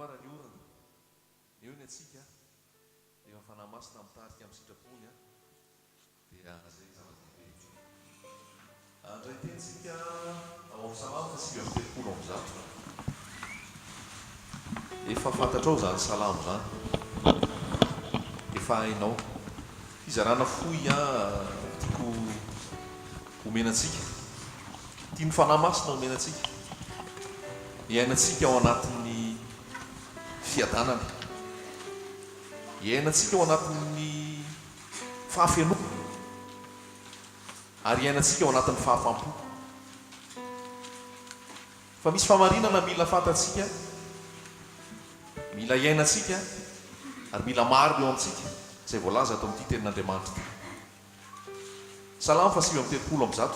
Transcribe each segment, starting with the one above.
ara ny orana, eo ny antsika, rehefa Fanahy Masina mitarika amin'ny sitrapony an, dia izay zava-dehibe. Handray teny isika ao amin'ny Salamo faha 139. Efa fantatrao izany Salamo izany. Efa hainao. Fizarana fohy tiako homena antsika. Tian'ny Fanahy Masina homena antsika. Hiainantsika ao anatin'ny fiadanana. Hiainantsika ao anatin'ny fahafenoana. Ary hiainantsika ao anatin'ny fahafampo. Fa misy fahamarinana mila fantatsika, mila iainantsika, ary mila marina eo amintsika, izay voalaza ato amin'ity Tenin'Andriamanitra ity. Salamo faha 139.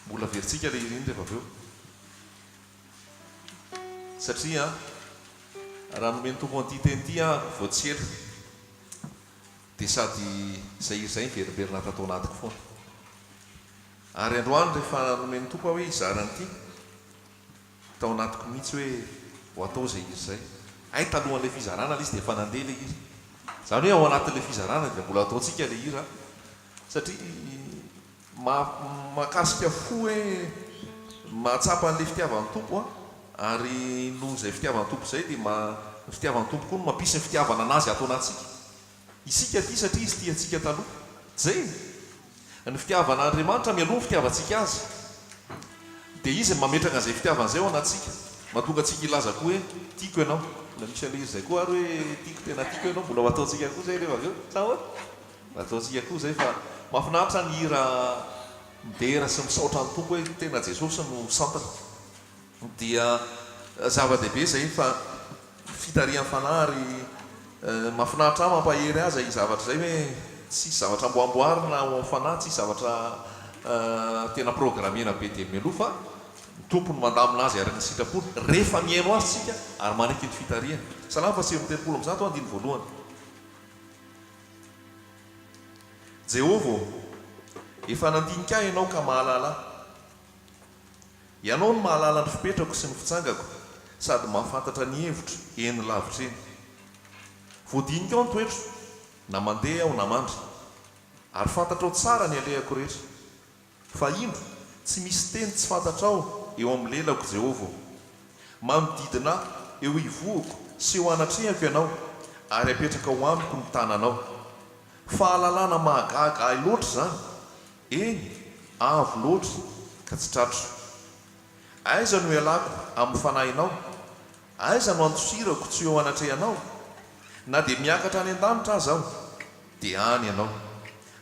Mbola averintsika ilay hira iny rehefa avy eo. Satria raha nomen'ny Tompo an'ity teny ity aho vao tsy ela, dia sady izay hira izay miverimberina tato anatiko foana. Ary androany rehefa nomen'ny Tompo aho hoe hizara an'ity, tao anatiko mihitsy hoe ho atao izay hira izay. Hay talohan'ilay fizarana ilay izy dia efa nandeha ilay hira. Izany hoe ao anatin'ilay fizarana dia mbola ataontsika ilay hira satria mahakasika fo hoe mahatsapa an'ilay fitiavan'ny Tompo an, ary noho izay fitiavan'ny Tompo izay dia ny fitiavan'ny Tompo koa no mampisy ny fitiavana an'Azy ato anatintsika. Isika tia satria Izy tia antsika taloha. Izay e! Ny fitiavan'Andriamanitra mialoha ny fitiavantsika Azy. Dia Izy no mametraka an'izay fitiavana izay ao anatintsika. Mahatonga antsika hilaza koa hoe, Tiako ianao. Mbola misy an'ilay izy izay koa ary hoe, Tiako, tena tiako ianao. Mbola ho ataontsika koa izay rehefa avy eo. Sa ahoana? Mbola ataontsika koa izay fa mahafinaritra ny hira midera sy misaotra ny Tompo hoe tena Jesosy no centre. Dia zava-dehibe izay fa fitarihan'ny fanahy ary mahafinaritra ahy mampahery ahy izay zavatra izay hoe tsisy zavatra amboamboarina ao amin'ny fanahy, tsisy zavatra tena programmena be dia mialoha fa ny Tompo no mandamina azy araka ny sitrapony rehefa mihaino azy isika ary manaiky ny fitarihany. Salamo faha 139 andininy voalohany. Jehovah ô, efa nandinika ahy Ianao ka mahalala ahy. Ianao no mahalala ny fipetrako sy ny fitsangako, sady mahafantatra ny hevitro eny lavitra eny. Voadinikao ny toetro, na mandeha aho na mandry, ary fantatrao tsara ny alehako rehetra. Fa indro, tsy misy teny tsy fantatrao eo amin'ny lelako, Jehovah ô. Manodidina ahy eo ivohoko sy eo anatrehako Ianao, ary apetrakao amiko ny tananao. Fahalalana mahagaga ahy loatra izany, Eny, avo loatra ka tsy tratro. Aiza no ialako amin'ny fanahinao? Aiza no andosirako tsy ho eo anatrehanao? Na dia miakatra any an-danitra aza aho, dia any Ianao.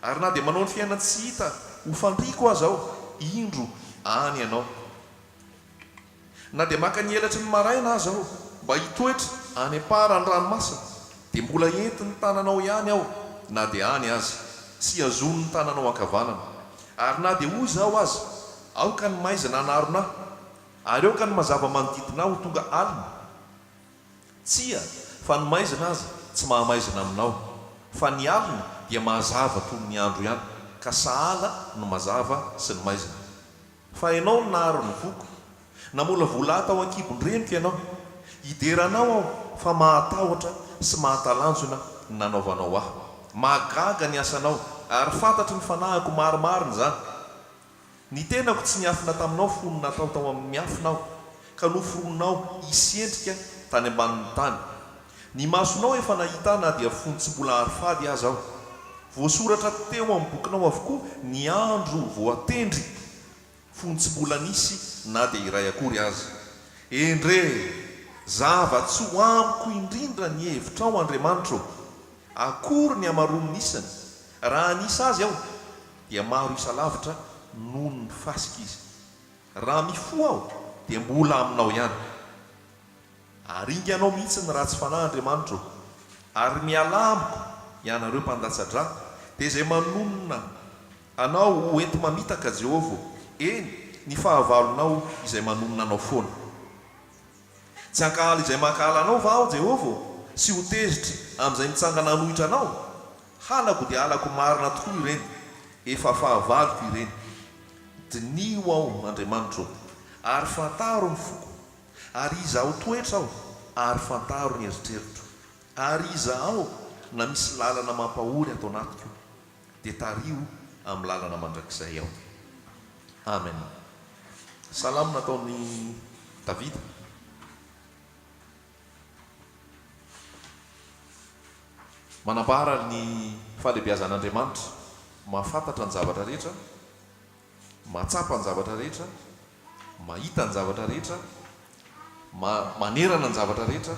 Ary na dia manao ny fiainan-tsy hita ho fandriako aza aho, indro any Ianao. Na dia maka ny elatry ny maraina aza aho mba hitoetra any am-paran'ny ranomasina, dia mbola entin'ny tananao ihany aho na dia any aza, sy hazonin'ny tananao ankavanana. Ary na dia hoy izaho aza, Aoka ny maizina hanarona ahy, ary aoka ny mazava manodidina ahy ho tonga alina. Tsia, fa ny maizina aza tsy mahamaizina aminao, fa ny alina dia mahazava toy ny andro ihany, ka sahala ny mazava sy ny maizina. Fa Ianao no nahary ny voako. Namolavola ahy tao an-kibon-dreniko Ianao. Hidera Anao aho, fa mahatahotra sy mahatalanjona ny nanaovanao ahy. Mahagaga ny asanao, ary fantatry ny fanahiko marimarina izany. Ny tenako tsy niafina taminao fony natao tao amin'ny miafina aho, ka noforoninao hisy endrika tany ambanin'ny tany. Ny masonao efa nahita ahy na dia fony tsy mbola ary fady aza aho. Voasoratra teo amin'ny bokinao avokoa ny andro voatendry, fony tsy mbola nisy na dia iray akory aza. Endrey! Zava-tsoa amiko indrindra ny hevitrao, Andriamanitra ô! Akory ny hamaroan'ny isany! Raha hanisa azy aho, dia maro isa lavitra noho ny fasika izy. Raha mifoha aho, dia mbola aminao ihany. Aringanao mihitsy ny ratsy fanahy, Andriamanitra ô, ary mialà amiko, ianareo mpandatsa-drà, dia izay manonona Anao ho enti-mamitaka, Jehovah ô, eny, ny fahavalonao izay manonona Anao foana. Tsy hankahala izay mankahala Anao va aho, Jehovah ô, sy ho tezitra amin'izay mitsangana hanohitra Anao? Halako dia halako marina tokoa ireny, efa fahavaloko ireny. Diniho aho, Andriamanitra ô. Ary fantaro ny foko, ary izahao toetra aho, ary fantaro ny eritreritro. Ary izahao na misy lalana mampahory ato anatiko, dia tariho amin'ny lalana mandrakizay aho. Amen. Salamo nataon'i Davida. Manambara ny fahalehibiazan'Andriamanitra, mahafantatra ny zavatra rehetra, mahatsapa ny zavatra rehetra, mahita ny zavatra rehetra, manerana ny zavatra rehetra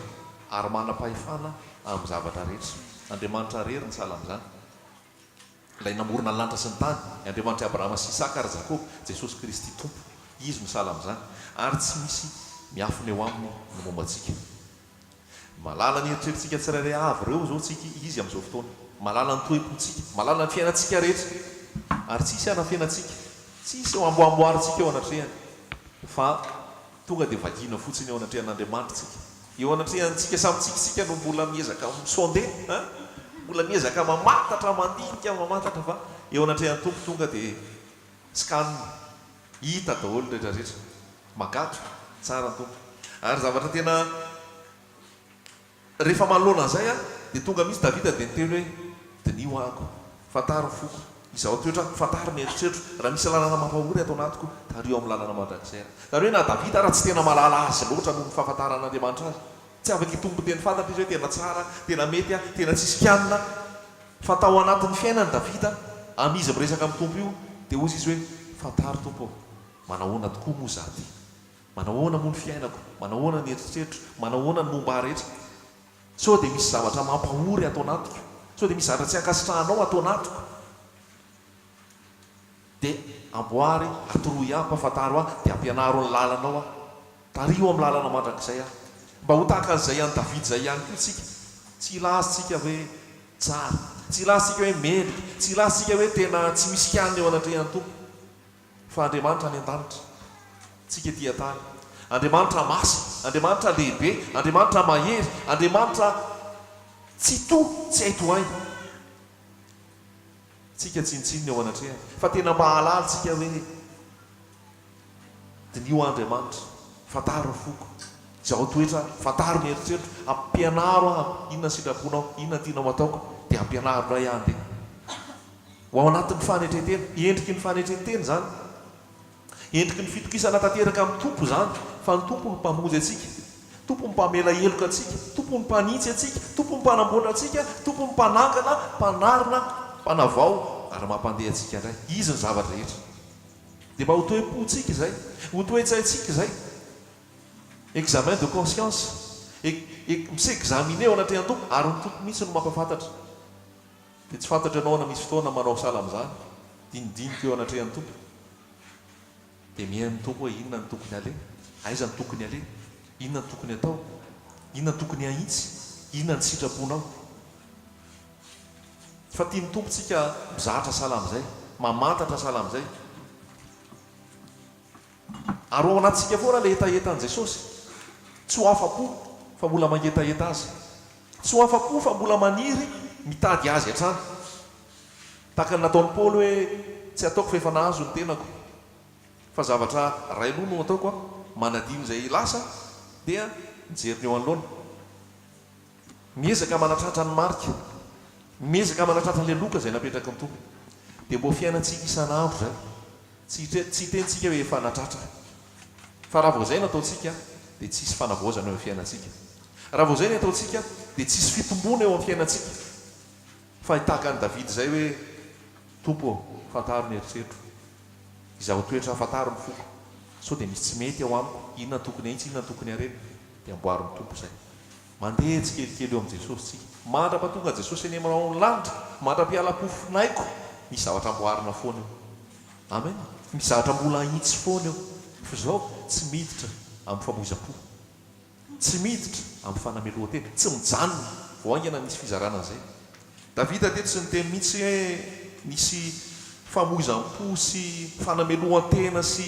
ary manam-pahefana amin'ny zavatra rehetra. Andriamanitra irery no sahala amin'izany. Ilay namorona ny lanitra sy ny tany, ny Andriamanitr'i Abrahama sy Isaka ary Jakoba, Jesosy Kristy Tompo. Izy no sahala amin'izany. Ary tsy misy miafina eo Aminy ny momba antsika. Mahalala ny eritreritsika tsirairay avy ireo izao tsika Izy amin'izao fotoana. Mahalala ny toe-pontsika. Mahalala ny fiainantsika rehetra. Ary tsy hisy hanafenantsika. Tsy hisy amboamboarintsika eo anatrehany. Fa tonga dia vakiana fotsiny eo anatrehan'Andriamanitra tsika. Eo anatrehantsika samy tsika isika no mbola miezaka mi-sonder an! Mbola miezaka mamantatra, mandinika, mamantatra fa eo anatrehan'ny Tompo tonga dia scan, hita daholo ny rehetra rehetra. Mahagaga, tsara ny Tompo. Ary zavatra tena rehefa manoloana an'izay an, dia tonga mihitsy Davida dia niteny hoe, diniho aho, fantaro ny foko, izahao toetra aho, fantaro ny eritreritro, raha misy lalana mampahory ato anatiko, tariho amin'ny lalana mandrakizay aho. Izany hoe na Davida ara tsy tena mahalala azy loatra noho ny fahafantaran'Andriamanitra azy. Tsy afaka hitompo teny fantatra izy hoe tena tsara, tena mety aho, tena tsisy kianina. Fa tao anatin'ny fiainany Davida, amin'izy miresaka amin'ny Tompo io, dia hozy izy hoe, fantaro Tompo ô, manahoana tokoa moa izaho ity? Manahoana moa ny fiainako? Manahoana ny eritreritro? Manahoana ny momba ahy rehetra? Sao dia misy zavatra mampahory ato anatiko? Sao dia misy zavatra tsy ankasitrahanao ato anatiko? Dia amboary, atoroy ahy, ampahafantaro ahy, dia ampianaro ny lalanao aho. Tariho amin'ny lalana mandrakizay aho. Mba ho tahaka an'izay an'i Davida izay ihany koa isika. Tsy hilaza isika hoe tsara. Tsy hilaza isika hoe mendrika. Tsy hilaza isika hoe tena tsy misy kianina eo anatrehan'ny Tompo. Fa Andriamanitra any an-danitra, tsika ety an-tany. Andriamanitra masina, Andriamanitra lehibe, Andriamanitra mahery, Andriamanitra Tsitoha, tsy hay tohaina. Tsika tsinontsinona eo anatrehany. Fa tena mahalala tsika hoe diniho aho Andriamanitra, fantaro ny foko, izahao toetra aho, fantaro ny eritreritro, ampianaro aho inona ny sitraponao, inona ny tianao hataoko, dia ampianaro indray aho andeha. Ho ao anatin'ny fanetren-tena. Endriky ny fanetren-tena izany. Endriky ny fitokisana tanteraka amin'ny Tompo izany, fa ny Tompo no Mpamonjy antsika. Tompo no Mpamela heloka antsika. Tompo no Mpanitsy antsika. Tompo no Mpanamboatra antsika. Tompo no Mpanangana, Mpanarina, Mpanavao ary mampandeha antsika indray. Izy no zava-drehetra. Dia mba ho toe-pontsika izay. Ho toe-tsaintsika izay. Examen de conscience. Mi-s'examiner eo anatrehan'ny Tompo ary ny Tompo mihitsy no mampahafantatra. Dia tsy fantatro ianao na misy fotoana manao sahala amin'izany, dinidinika eo anatrehan'ny Tompo. Dia mihaino ny Tompo hoe inona no tokony haleha, aiza no tokony haleha, inona no tokony hatao, inona no tokony hahitsy, inona ny sitraponao. Fa tian'ny Tompo tsika mizatra sahala amin'izay, mamantatra sahala amin'izay. Ary ao anatintsika foana ilay hetahetan'i Jesosy. Tsy ho afa-po fa mbola mangetaheta Azy. Tsy ho afa-po fa mbola maniry mitady Azy hatrany. Tahaka ny nataon'i Paoly hoe, Tsy ataoko fa efa nahazo ny tenako. Fa zavatra iray loha no ataoko, manadino izay lasa dia mijery ny eo anoloana. Miezaka manatratra ny marika. Miezaka manatratra ilay loka izay napetraky ny Tompo. Dia mbô fiainantsika isan'andro izay. Tsy tsy hiteny tsika hoe efa natratra. Fa raha vao izay no ataontsika dia tsy hisy fanavaozana eo amin'ny fiainantsika. Raha vao izay ny ataontsika dia tsy hisy fitomboana eo amin'ny fiainantsika. Fa tahaka an'i Davida izay hoe, Tompo ô, fantaro ny eritreritro. Izaho toetra fantaro ny foko. Sao dia misy tsy mety ao amiko, inona no tokony ahitsy, inona no tokony harena. Dia amboarin'ny Tompo izay. Mandeha tsikelikely eo amin'i Jesosy tsika. Mandra-pahatonga an'i Jesosy eny amin'ny rahon'ny lanitra, mandra-piala-pofonaiko, misy zavatra amboarina foana eo. Amen. Misy zavatra mbola ahitsy foana eo. Fa izao, tsy miditra amin'ny famoizam-po. Tsy miditra amin'ny fanamelohan-tena. Tsy mijanona. Vao haingana nisy fizarana an'izay. Davida teto tsy niteny mihitsy hoe nisy famoizam-po sy fanamelohan-tena sy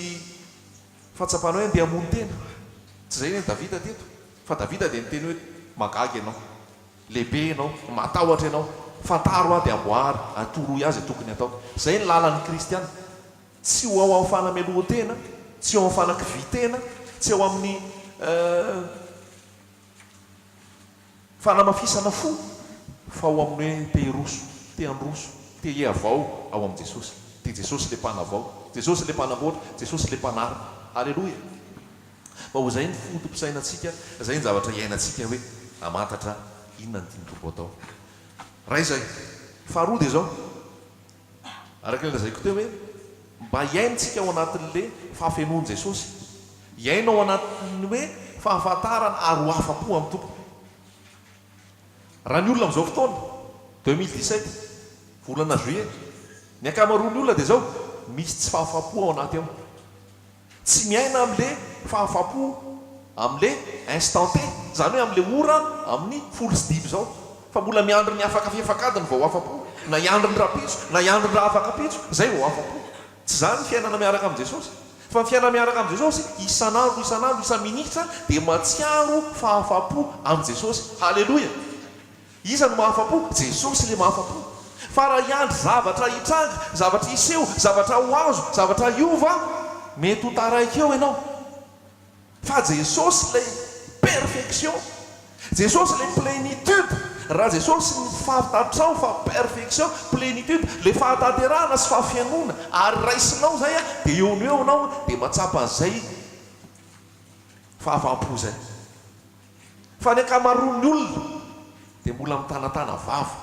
fahatsapana hoe andeha hamono tena. Tsy izay ny an'i Davida teto. Fa Davida dia niteny hoe, Mahagaga ianao. Lehibe ianao. Matahotra ianao. Fantaro aho dia amboary, atoroy ahy izay tokony hatao. Izay ny lalan'ny kristiana. Tsy ho ao amin'ny fanamelohan-tena. Tsy eo amin'ny fanakivian-tena, tsy eo amin'ny fanamafisana fo, fa ao amin'ny hoe te hiroso, te handroso, te hihavao ao amin'i Jesosy. Dia Jesosy ilay Mpanavao, Jesosy ilay Mpanamboatra, Jesosy ilay Mpanarina. Aleloia! Mba ho izay ny foto-pisainantsika, izay ny zavatra iainantsika hoe hamantatra inona no tian'ny Tompo atao. Raha izay. Faharoa dia izao, araka ilay lazaiko teo hoe mba hiaintsika ao anatin'ilay fahafenoan'i Jesosy, hiaina ao anatin'ny hoe fahafantarana ary ho afa-po amin'ny Tompo. Raha ny olona amin'izao fotoana, 2017, volana juillet, ny ankamaroan'ny olona dia izao, misy tsy fahafaham-po ao anaty ao. Tsy miaina amle fahafapo amle instant T, zany hoe amle ora amin'ny 10:05 zao, fa mbola miandry ny afaka fefak'adiny vao afa-po, na hiandry ny rahampitso, na hiandry ny rahafak'ampitso, zay vao afa-po. Tsy zany ny fiainana miaraka amin'i Jesosy. Fa ny fiainana miaraka amin'i Jesosy, isan'andro isan'andro, isa-minitra dia matsiaro fahafapo amin'i Jesosy. Haleloia! Iza no mahafa-po? Jesosy ilay mahafa-po. Fa raha hiandry zavatra hitranga, zavatra hiseho, zavatra ho azo, zavatra hiova, mety ho taraiky eo ianao. Fa Jesosy ilay perfection. Jesosy ilay plénitude. Raha Jesosy no fantatrao fa perfection, plénitude, ilay fahatanterahana sy fahafenoana, ary raisinao izay, dia eo no eo ianao dia mahatsapa an'izay fahafaham-po izay. Fa ny ankamaroan'ny olona dia mbola mitanatana vava.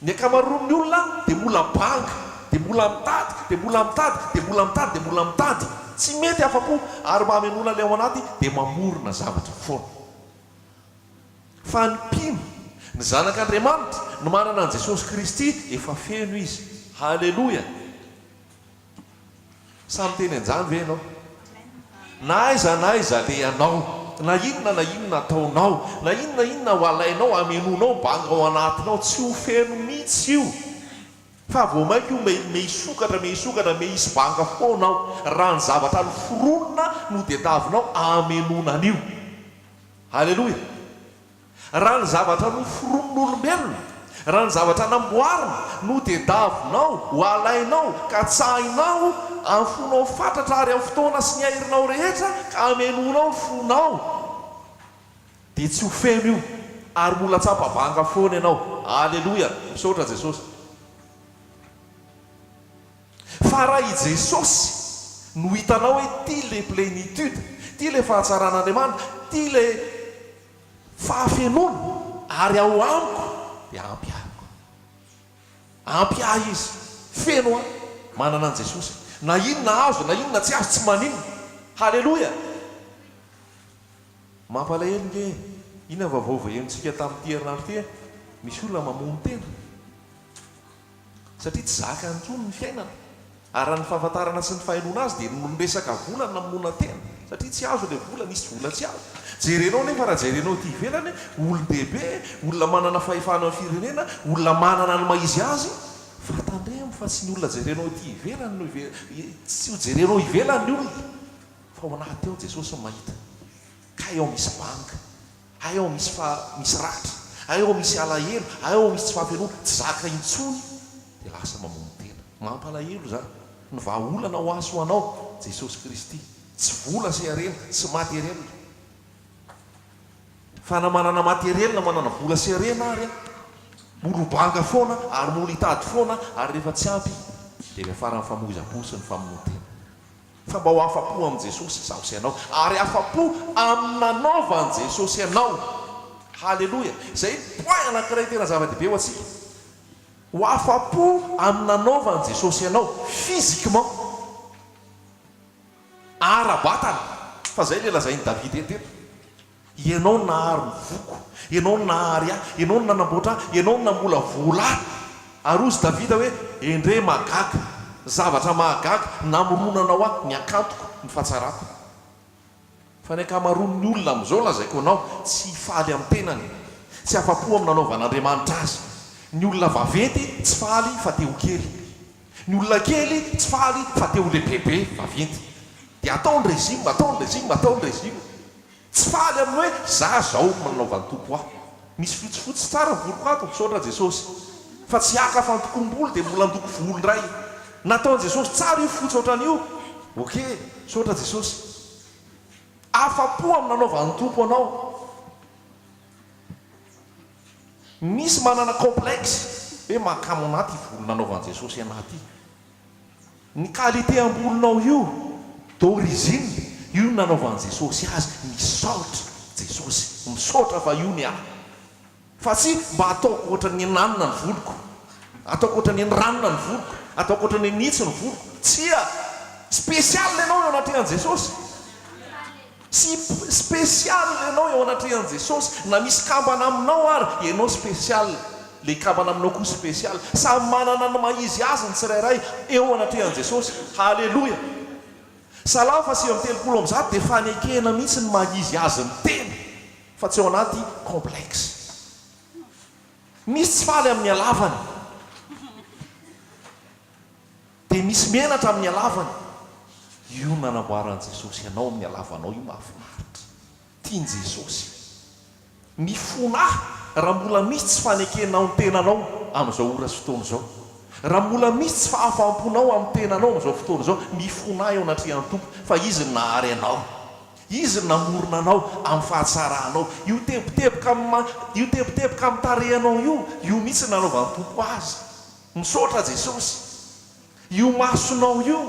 Ny ankamaroan'ny olona dia mbola banga, dia mbola mitady, dia mbola mitady, dia mbola mitady, dia mbola mitady. Tsy mety afa-po ary mba hamenoana ilay ao anaty dia mamorona zavatra foana. Fa ny mpino, ny zanak'Andriamanitra, ny manana an'i Jesosy Kristy, efa feno izy. Haleloia! Sahy miteny an'izany ve ianao? Na aiza na aiza alehanao, na inona na inona ataonao, na inona na inona ho alainao hamenoanao banga ao anatinao, tsy ho feno mihitsy io. Fa vao mainka io me hisokatra, me hisokatra, me hisy banga foana ao, raha ny zavatra noforonina no tediavinao hamenoana an'io. Aleloia! Raha ny zavatra noforonin'olombelona, raha ny zavatra namboarina no tedavinao, ho alainao, katsahinao amin'ny fonao fatratra ary amin'ny fotoana sy ny hairinao rehetra ka hamenoanao ny fonao, dia tsy ho feno io ary mbola tsapa banga foana ianao. Aleloia! Misaotra Jesosy. Fa raha i Jesosy no hitanao hoe ity ilay plénitude, ity ilay fahatsaran'Andriamanitra, ity ilay Fahafenoana ary ao amiko dia ampy ahy koa. Ampy ahy izy. Feno aho. Manana an'i Jesosy. Na inona azo na inona tsy azo tsy maninona. Haleloia! Mampalahelo nge e! Inona ny vaovao voahenontsika tamin'ity herinandro ity e? Misy olona mamono tena. Satria tsy zakany intsony ny fiainana. Ary raha ny fahafantarana sy ny fahenoana azy dia noho ny resaka vola no namonoana tena. Satria tsy azo ilay vola, nisy vola tsy azo. Jerenao nefa raha jerenao ety ivelany, olon-dehibe, olona manana fahefana eo amin'ny firenena, olona manana ny maha izy azy, fa tandremo fa tsy ny olona jerenao ety ivelany no tsy ho jerenao ivelany ny olona, fa ao anaty ao Jesosy no mahita. Kay ao misy banga. Hay ao misy fa misy ratra, hay ao misy alahelo, hay ao misy tsy fahafenoana, tsy zaka intsony dia lasa mamono tena. Mampalahelo izany. Ny vahaolana ho ahy sy ho anao, Jesosy Kristy. Tsy vola sy harena, tsy materiel. Fa na manana materiel na manana vola sy harena ary aho, mbola ho banga foana ary mbola hitady foana ary rehefa tsy ampy dia miafara amin'ny famoizam-po sy ny famonoan-tena. Fa mba ho afa-po amin'i Jesosy izaho sy ianao, ary afa-po amin'ny nanaovan'i Jesosy anao. Haleloia! Izay ny point anankiray tena zava-dehibe ho antsika. Ho afa-po amin'ny nanaovan'i Jesosy anao, physiquement, ara-batana. Fa izay ilay lazain'i Davida eto eto. Ianao no nahary ny voko, Ianao no nahary ahy, Ianao no nanamboatra ahy, Ianao no namolavola ahy. Ary hozy Davida hoe, Endrey mahagaga, zavatra mahagaga, namoronanao ahy, ny hakantoko, ny fahatsarako. Fa ny ankamaroan'ny olona amin'izao, lazaiko anao, tsy faly amin'ny tenany, tsy afa-po amin'ny nanaovan'Andriamanitra azy. Ny olona vaventy tsy faly fa te ho kely. Ny olona kely tsy faly fa te ho lehibebe, vaventy. Dia atao ny régime, atao ny régime, atao ny régime. Tsy faly amin'ny hoe za zao no nanaovan'ny Tompo ahy. Misy fotsifotsy tsara ny voloko ato, misaotra Jesosy. Fa tsy haka fandokoam-bolo dia mbola handoko volo indray. Nataon'i Jesosy tsara io fotsy ohatran'io. Ok, misaotra Jesosy. Afa-po amin'ny nanaovan'ny Tompo anao. Misy manana complexe hoe mahakamo anah ty volo nanaovan'i Jesosy anah ty. Ny qualité am-bolonao io d'origine io no nanaovan'i Jesosy azy, misaotra Jesosy, misaotra fa io ny ahy. Fa tsy mba ataoko ohatran'ny ananona ny voloko, ataoko ohatran'ny an'i ranona ny voloko, ataoko ohatran'ny an'itsy ny voloko. Tsia! Spécial ianao eo anatrehan'i Jesosy. Tsy spécial ianao eo anatrehan'i Jesosy, na misy kambana aminao ary ianao spécial, le kambana aminao koa spécial. Samy manana ny maha izy azy ny tsirairay eo anatrehan'i Jesosy. Haleloia! Salamo faha 139 dia fanekena mihitsy ny maha izy azy ny tena fa tsy ao anaty complexe. Misy tsy faly amin'ny halavany. Dia misy menatra amin'ny halavany. Io no nanamboaran'i Jesosy anao amin'ny halavanao io mahafinaritra. Tian'i Jesosy. Mifona ahy raha mbola misy tsy fanekenao ny tenanao amin'izao ora sy fotoana izao. Raha mbola misy tsy fahafaham-ponao amin'ny tenanao amin'izao fotoana izao, mifona ahy eo anatrehan'ny Tompo fa Izy no nahary anao. Izy no namorona anao amin'ny fahatsaranao. Io teboteboka amin'ny io teboteboka amin'ny tarehinao io, io mihitsy no nanaovan'ny Tompo azy. Misaotra Jesosy. Io masonao io,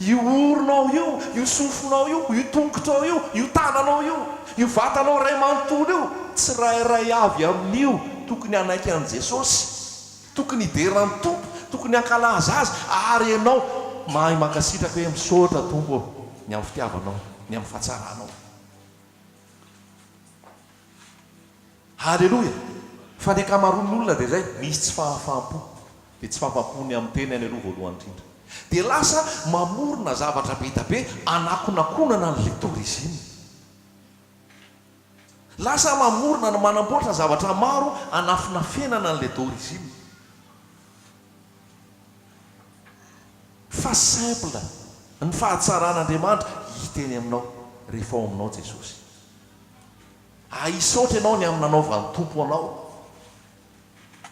io oronao io, io sofinao io, io tongotrao io, io tananao io, io vatanao iray manontolo io, tsirairay avy amin'io tokony hanaiky an'i Jesosy, tokony hidera ny Tompo, tokony hankalaza Azy, ary ianao mahay mankasitraka hoe misaotra Tompo ô, ny amin'ny fitiavanao, ny amin'ny fahatsaranao. Haleloia! Fa ny ankamaroan'ny olona dia izay, misy tsy fahafaham-po. Dia tsy fahafaham-po ny amin'ny tenany aloha voalohany indrindra. Dia lasa mamorona zavatra be da be anakonakonana an'ilay d'origine. Lasa mamorona na manamboatra zavatra maro anafinafenana an'ilay d'origine. Fa simple, ny fahatsaran'Andriamanitra hita eny aminao rehefa ao aminao Jesosy. Ahisaotra ianao ny amin'ny nanaovan'ny Tompo anao.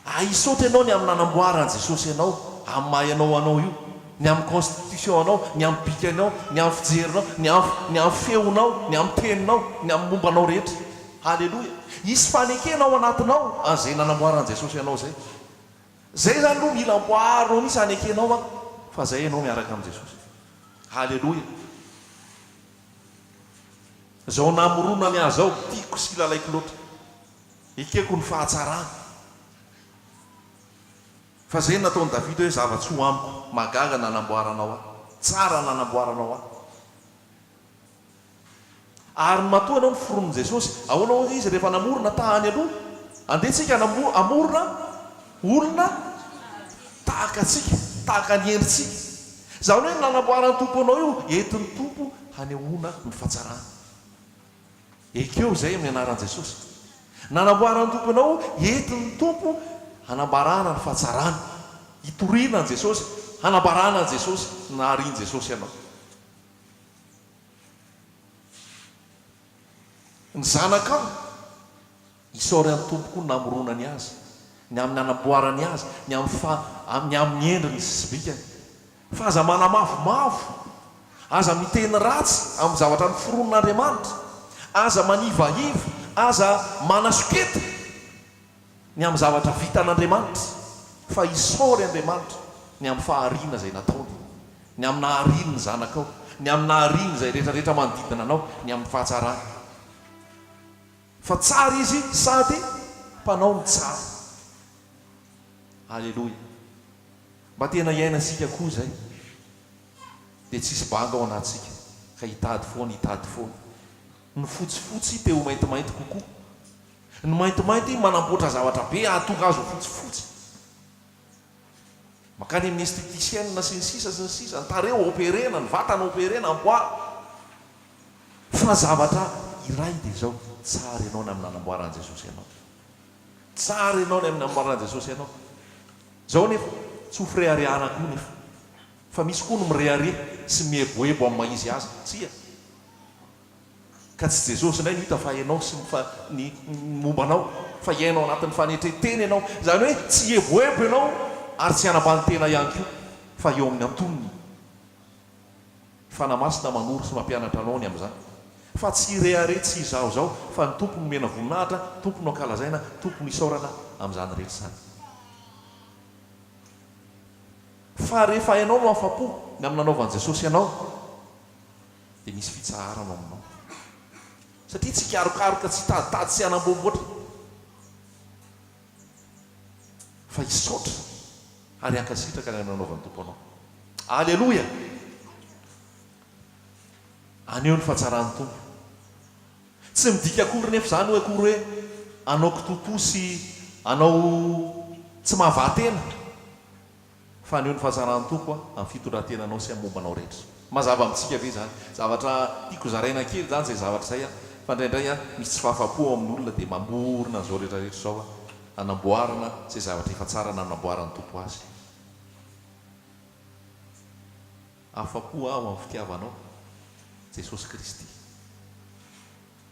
Ahisaotra ianao ny amin'ny nanamboaran'i Jesosy anao, amin'ny maha ianao anao io, ny amin'ny constitution anao, ny amin'ny bikanao, ny amin'ny fijerinao, ny amin'ny ny amin'ny feonao, ny amin'ny teninao, ny amin'ny momba anao rehetra. Haleloia! Hisy fanekena ao anatinao an'izay nanamboaran'i Jesosy anao izay. Izay izany aloha mila amboarinao mihitsy hanekenao an, fa izay ianao miaraka amin'i Jesosy. Haleloia! Izao namoronany ahy izao, tiako sy lalaiko loatra. Ekeko ny fahatsarany. Fa izay no nataon'i Davida hoe zava-tsoa amiko, mahagaga nanamboaranao ahy, tsara nanamboaranao ahy. Ary ny matoa ianao noforonin'i Jesosy, ahoana hoy izy rehefa namorona tany aloha? Andeha tsika hamorona olona tahaka antsika, tahaka ny endritsika. Izany hoe ny nanamboaran'ny Tompo anao io, entin'ny Tompo hanehoana ny fahatsarany. Ekeo izay amin'ny anaran'i Jesosy. Nanamboaran'ny Tompo anao, entin'ny Tompo hanambarana ny fahatsarany, hitoriana an'i Jesosy, hanambarana an'i Jesosy, naharian'i Jesosy anao. Ny zanakao, isaory an'ny Tompo koa ny namoronany azy, ny amin'ny nanamboarany azy, ny amin'ny fa, ny amin'ny endriny sy bikany. Fa aza manamavomavo, aza miteny ratsy amin'ny zavatra noforonin'Andriamanitra, aza manivaiva, aza manasoketa ny amin'ny zavatra vitan'Andriamanitra, fa isaory Andriamanitra ny amin'ny fahariana izay nataony. Ny amin'ny nahariany ny zanakao, ny amin'ny nahariany izay rehetra rehetra manodidina anao, ny amin'ny fahatsarany. Fa tsara Izy sady mpanao ny tsara. Aleloia. Mba tena hiainantsika koa izay. Dia tsisy banga ao anatintsika ka hitady foana, hitady foana. Ny fotsifotsy te ho maintimainty kokoa. Ny maintimainty manamboatra zavatra be hahatonga azy ho fotsifotsy. Mankany amin'ny esthéticienne sy ny sisa sy ny sisa, ny tarehy operena, ny vatana operena, amboarina. Fa zavatra iray dia izao, tsara ianao ny amin'ny nanamboaran'i Jesosy anao. Tsara ianao ny amin'ny namboaran'i Jesosy anao. Izao anefa, tsy ho fireharehana koa nefa. Fa misy koa ny mirehareha sy mieboebo amin'ny maha izy azy. Tsia. Ka tsy Jesosy indray no hita fa ianao sy ny fa ny momba anao, fa hiaina ao anatin'ny fanetren-tena ianao. Izany hoe tsy hieboebo ianao ary tsy hanambany tena ihany koa fa eo amin'ny antonony. Fanahy Masina manoro sy mampianatra anao ny amin'izany. Fa tsy hirehareha tsy izaho izao fa ny Tompo no omena voninahitra, Tompo no ankalazaina, Tompo no isaorana amin'izany rehetra izany. Fa rehefa hainao no afa-po ny amin'ny nanaovan'i Jesosy anao dia misy fitsaharana ao aminao. Satria tsy hikarokaroka, tsy hitaditady sy hanamboamboatra. Fa hisaotra ary hankasitraka ny amin'ny nanaovan'ny Tompo anao. Aleloia! Haneho ny fahatsaran'ny Tompo. Tsy midika akory nefa izany hoe akory hoe hanao kitoatoa sy hanao tsy mahavaha-tena, fa haneho ny fahatsaran'ny Tompo amin'ny fitondran-tenanao sy amin'ny momba anao rehetra. Mazava amintsika ve izany? Zavatra tiako zaraina kely izany izay zavatra izay fa indraindray misy tsy fahafapo ao amin'ny olona dia mamorona an'izao rehetra rehetra izao hanamboarana izay zavatra efa tsara nanamboaran'ny Tompo azy. Afa-po aho amin'ny fitiavanao, Jesosy Kristy.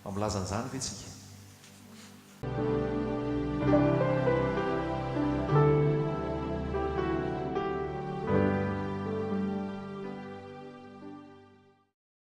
Mba milaza an'izany ve tsika?